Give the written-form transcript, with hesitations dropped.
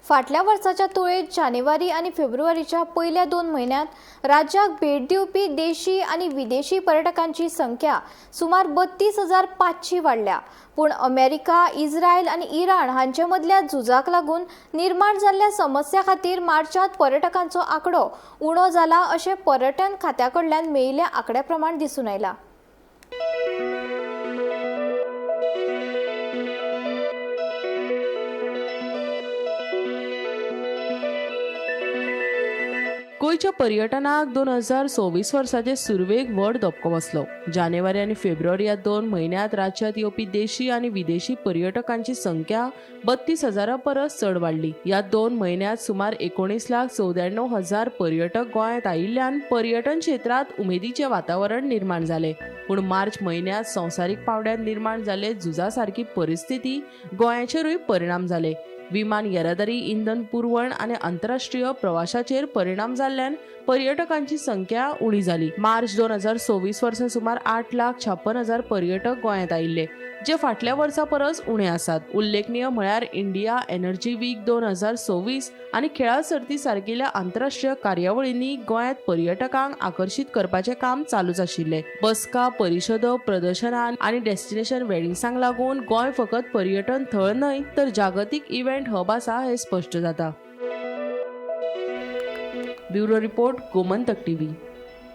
फाटल्या वर्साच्या तुळेत जानेवारी आनी फेब्रुवारीच्या पयल्या 2 म्हयन्यांत राज्याक भेट दिवपी देशी आनी विदेशी पर्यटकांची संख्या सुमार 32,500 वाडल्या. पूण अमेरिका, इस्रायल आनी इराण हांचे मदल्या झुजाक लागून निर्माण जाल्ल्या समस्या खातीर मार्चांत पर्यटकांचो आंकडो उणो जाला अशें पर्यटन खात्या कडल्यान मेळिल्ल्या आंकड्या प्रमाण दिसून आयला. गोंयच्या पर्यटनाक 2026 वर्साचे सुरवेक व्हड धपको बसलो. जानेवारी आनी फेब्रुवारी ह्या 2 म्हयन्यांत राज्यांत येवपी देशी आनी विदेशी पर्यटकांची संख्या 32,000 परस चड वाडली. ह्या 2 म्हयन्यांत सुमार 19,94,000 पर्यटक गोंयांत आयिल्ल्यान पर्यटन क्षेत्रांत उमेदीचें वातावरण निर्माण जालें. पूण मार्च म्हयन्यांत संवसारीक पांवड्यार निर्माण जाल्ले झुजा सारकी परिस्थिती गोंयाचेरूय परिणाम जाले. विमान येरादारी, इंधन पुरवण आनी आंतरराष्ट्रीय प्रवाशाचेर परिणाम जाल्ल्यान पर्यटकांची संख्या उणी जाली. मार्च 2026 वर्सा सुमार 8,56,000 पर्यटक गोंयांत आयिल्ले, जे फाटल्या वर्सा परस उणे आसात. उल्लेखनीय म्हळ्यार इंडिया एनर्जी वीक 2026 आनी खेळां सर्ती सारकिल्ल्या आंतरराष्ट्रीय कार्यावळींनी गोंयांत पर्यटकांक आकर्शीत करपाचें काम चालूच आशिल्लें. बसका, परिशदो, प्रदर्शनां आनी डेस्टिनेशन वेडिंग्सांक लागून गोंय फकत पर्यटन थळ न्हय तर जागतीक इव्हेंट हब आसा हें स्पश्ट जाता. Bureau report, Gomantak TV.